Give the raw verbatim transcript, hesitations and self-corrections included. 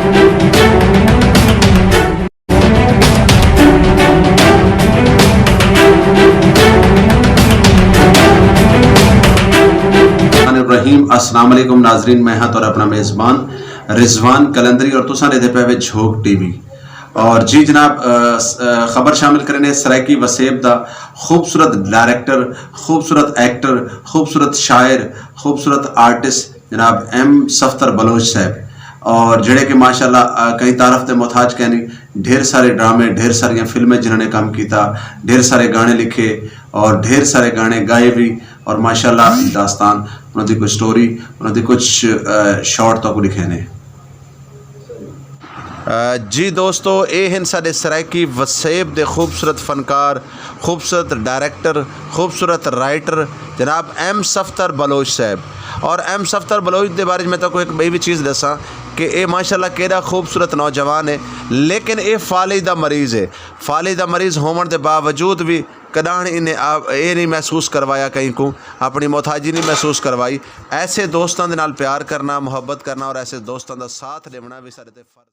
الرحمن الرحیم۔ السلام علیکم ناظرین، میں ہاں تہاڈا اپنا میزبان رضوان قلندری اور تساں دے پے وچ جھوک ٹی وی۔ اور جی جناب، آ، س-، آ، خبر شامل کرنے سرائیکی وسیب دا خوبصورت ڈائریکٹر، خوبصورت ایکٹر، خوبصورت شاعر، خوبصورت آرٹسٹ جناب ایم صفتر بلوچ صاحب، اور جڑے کہ ماشاءاللہ، آ، کئی تعارف تے محتاج کہنی، ڈھیر سارے ڈرامے، ڈھیر ساریاں فلمیں جنہاں نے کام کیتا، ڈھیر سارے گانے لکھے اور ڈھیر سارے گانے گائے بھی، اور ماشاءاللہ داستان، انہاں دی کوئی سٹوری، انہاں دی کچھ، آ، شارٹ تو کو لکھے نے۔ آ، جی دوستو، اے ہن ساڈے سرائیکی وسیب دے خوبصورت فنکار، خوبصورت ڈائریکٹر، خوبصورت رائٹر جناب ایم صفتر بلوچ صاحب۔ اور ایم صفتر بلوچ دے بارے میں تو کوئی ایک بئی بھی چیز دساں کہ اے ماشاءاللہ کیڑا خوبصورت نوجوان ہے، لیکن اے فالج دا مریض ہے۔ فالج دا مریض ہون دے باوجود بھی کدان انہیں آ-، اے نہیں محسوس کروایا کہیں کو، اپنی محتاجی نہیں محسوس کروائی۔ ایسے دوستاں دے نال پیار کرنا، محبت کرنا اور ایسے دوستاں دا ساتھ دیونا بھی سارے تے فرض